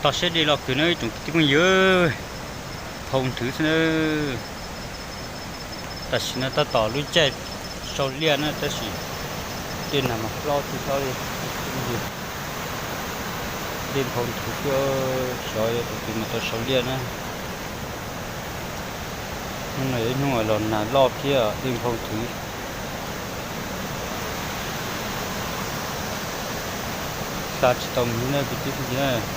Toj siab dej loj kawg na ib tsoom kwv tij phooj ywg, phau nthwv xwb na. Tam sim no tab tom lub caij sau liaj na tab sis dej nag mas hlob tsis hlob li. Dej phau nthwv xwb, xyov yog tus twg mas tau sau liaj na. Hnub no yog ib hnub los nag loj thiab dej phau nthwv. Xa tsis tau mus na kwv tij phooj ywg.